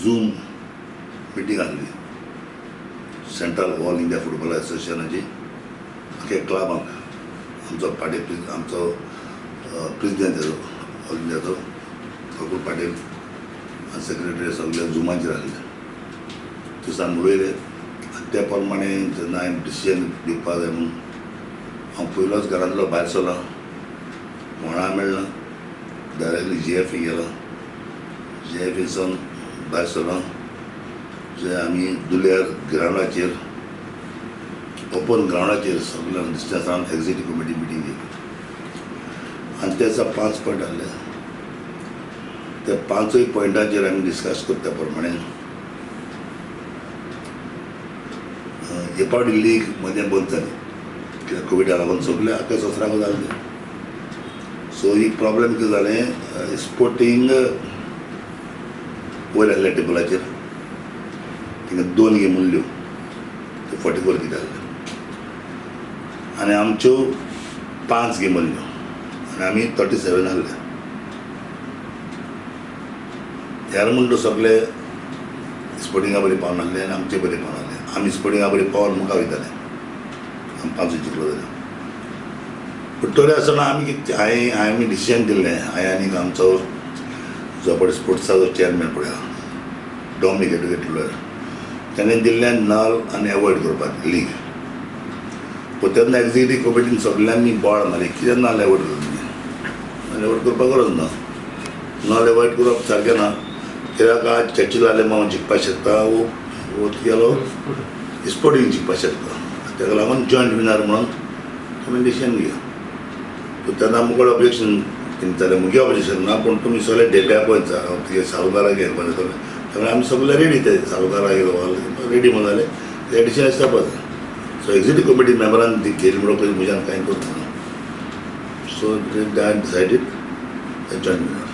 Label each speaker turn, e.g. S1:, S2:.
S1: Zoom meeting आसली, central all India football एसोसिएशनाची. आख्या क्लबांक आमचो पाटील, आमचो प्रेसिडेंट तेजो ऑल इंडियाचो प्रफुल पाटील आनी सेक्रेटरी सगळे झुमाचेर आसले. थंयसान उलयले आनी त्या प्रमाणे जेन्ना हांवें डिसिजन दिवपा जाय म्हणून हांव पयलोच घरांतलो भायर सरलो. कोणा मेळना, डायरेक्टली जीएफए गेलो. जीएफएसान भायर सरलो जे आमी दुल्यार ग्रावंडाचेर, ओपन ग्रावंडाचेर सगळ्या डिस्टन्सान एक्झिक्युटीव कमिटी मिटींग घेतली आनी तेचा पांच पॉयंट आहले. त्या पांचूय पॉयंटाचेर आमी डिस्कस करता. त्या प्रमाणे हे फावटी लीग मदें बंद जाली कित्याक कोविडा लागून सगळें आख्या संवसाराक जालें. सो ही प्रॉब्लेम कितें जालें, स्पोर्टींग वयर आसल्या टेबलाचेर, थिंगा दोन गेम उरल्यो, त्यो 44 कितें जाल्यो आनी आमच्यो पांच गेम उरल्यो आनी आमी 37 आसले. ह्यार म्हणटा सगळे स्पोर्टिंगा बरी पावन आसले आनी आमचे बरी पावन आसले. आमी स्पोर्टिंगा बरी पावन मुखार वयताले, आमी पांचूय जिखलो जाल्यार. पूण तरी आसतना आमी कितें, हांवें आमी डिसिजन दिल्लें, हांवें आनी आमचो जो पळय स्पोर्ट्साचो चेअरमॅन पळय डॉमनीक एडवोकेट लॉयर, ताणें दिल्लें नल आनी एवॉयड करपाक लीग. पूण तेन्ना एक्झिक्युटीव कमिटीन सगल्यांनी बोवाळ मारली, कित्याक नल एवॉयड करता? नल एवॉयड करपाक गरज ना, नल एवॉयड करप सारकें ना, कित्याक आज चर्चिल आलेमांव जिखपाक शकता वो तुगेलो स्पोर्टींग जिखपाक शकता. ताका लागून जॉयंट विनर म्हणून तुमी डिसिजन घेया. पूण तेन्ना आमकां ऑब्जेक्शन जालें, मुगे ऑब्जेक्शन ना, पूण तुमी सगळे डेप्या पळय तुगे सालुकाराक घेवपाक जाय सगळें. त्यामुळे आमी सगळे रेडी, ते सालुकाराक गेलो रेडी म्हणून जालें, ते डिसिजन आसता. सो एक्झिक्युटीव कमिटी मेंबरान ती घेतली म्हणून म्हज्यान कांय करूंक ना. So that decided joint winner.